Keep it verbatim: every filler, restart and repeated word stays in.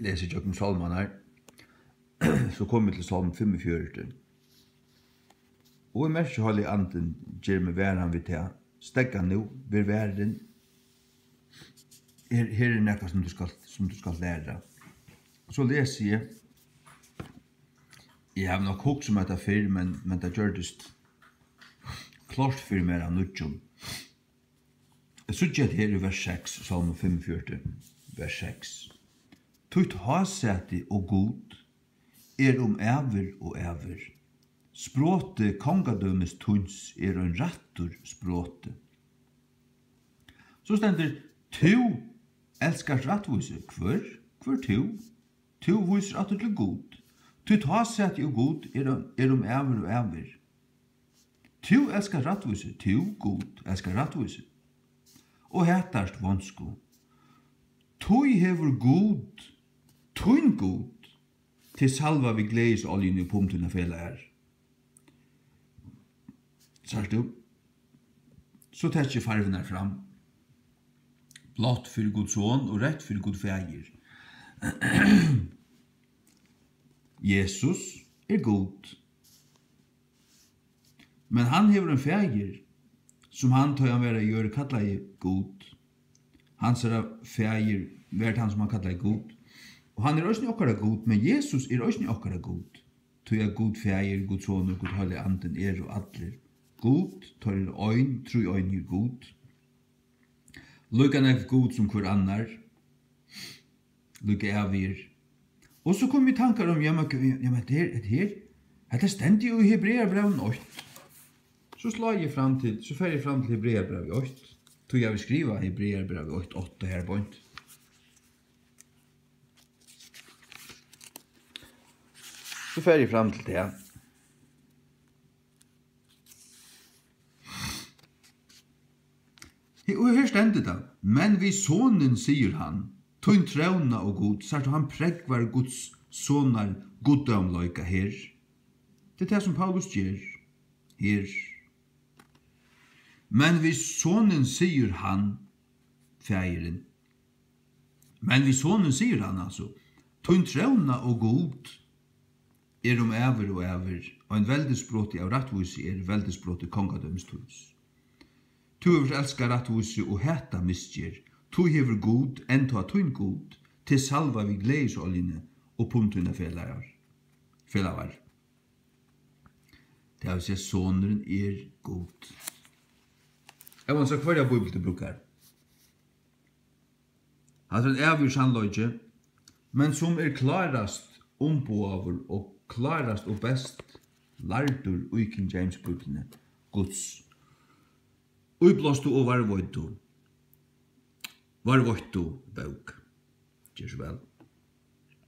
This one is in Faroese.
lesi ígjøgnum sálmarnar, so komi eg til sálm fimmogfjøruti. Og eg merki, Heilagi Andin ger meg varðan við tað. Steðga nú, ver varin. Her, her er nakað, sum tú skalt, sum tú skalt læra. So lesi eg. Eg havi nokk hugsað um hetta fyrr, men, men tað gjørdist klárt fyri mær av nýggjum. Eg síggi hetta her í vers seks, Sálmur fimmogfjøruti, vers seks. Títt hásæti, o Gud, er um ævir og ævir. Sproti kongadømis tíns er ein rættur sproti. So stendur, tú elskar rættvísi. Hvør? Hvør tú? Tú vísir aftur til Gud. Títt hásæti, o Gud, er, er um ævir og ævir. Tú elskar rættvísi, tú, Gud, elskar rættvísi og hatart vonsku. Tí hevur Gud, tín Gud, teg salvað við gleðisoljuni upp um tínar felagar. Sært tú? So taki eg farvurnar fram. Blátt fyri Guds Son og reytt fyri Gud Faðir. Jesus er Gud. Men hann hevur ein faðir, sum hann, tá hann var á jørð, kallaði Gud. Hansara faðir var tann, sum hann kallaði Gud. Og hann er eisini okkara Gud, men Jesus er eisini okkara Gud. Tí at Gud Faðir, Gud Sonur, Gud Heilagi Andin eru allir Gud, teir eru ein, tríeinir Gud. Líka nógv Gud sum hvør annar. Líka ævigir. Og so komu mær tankar um, jamen, jamen, hetta her, hetta her, hetta stendur jú í Hebrearabrævinum eitt. So slái eg fram til, so fari eg fram til Hebrearabrævið eitt. Tí eg havi skrivað Hebrearabrævið eitt átta her beint. So fari eg fram til tað. He-, og her stendur tað, "Men við Sonin sigur hann, tín tróna, o Gud", sært tú, hann prógvar Guds Sonar guddómleika her. Tað er tað, sum Paulus ger her. "Men við Sonin sigur hann", Faðirin. Men við Sonin sigur hann altso, "Tín tróna, o Gud, er um ævir og ævir, ein veldissproti av rættvísi er veldissproti kongadømis tíns. Tú hevur elskað rættvísi og hatað misgerð, tí hevur Gud, enntá tín Gud, teg salvað við gleðisoljuni upp um tínar felagar, felagar." Tað vil siga, Sonurin er Gud. Óansæð hvørja bíbel tú brúkar. Hatta er ein ævigur sannleiki, men sum er klárast umboðaður og klárast og best lærdur í King James Bíbliuni, Guds íblástu og varðveittu, varðveittu bók. Ger so væl.